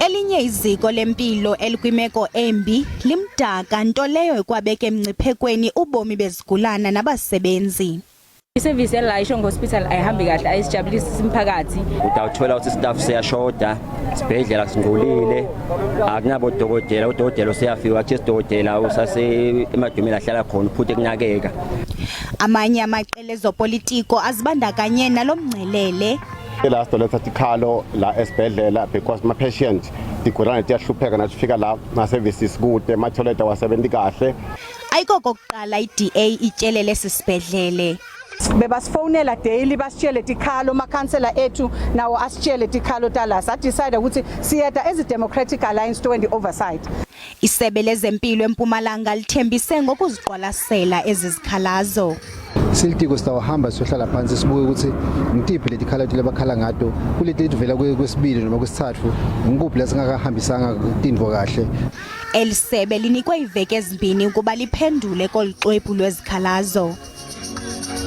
Elinye iziko lempilo elikwimeko embi limdaka, nto leyo ekwabeka emngciphekweni ubomi bezigulana nabasebenzi. Isevisi yala iShongwe Hospital ayihambi kahle, ayisijabulisi simphakathi. Utawuthola ukuthi staff siyashoda, sibhedlela singcolile, akunabo dokotela, udokotela useyafika athi isidokotela usase emadumeni ahlala khona uphuthe kunakeka. Amanye amaqela ezopolitiko azibandakanye nalomngcelele. La sidoletha tikhalo la esibhedlela because ma patient tigulane tiyahlupheka nathi la ma services kude, ma toilet awasebenzi kahle. Ayikokokuqala iDA ityelele esi sibhedlele. Bebasifonela daily basitshele tikhalo, amakhansela ethu nawo asitshele tikhalo tala, sadecide ukuthi siyeta as Democratic Alliance to the oversight. Isebe lezempilo eMpumalanga lithembise ngokuziqwalasela ezi zikhalazo. Silitiko sitawuhamba siyohlala phansi sibuke ukuthi ngitiphi leti khala lebakhala ngato, kuleti letivela kwesibili noma kwesithathu, ngikuphi lesingakahambisanga tintfo kahle. Eli sebe linikwe iiveki ezimbini ukuba liphendule kolu xwebhu lwezikhalazo.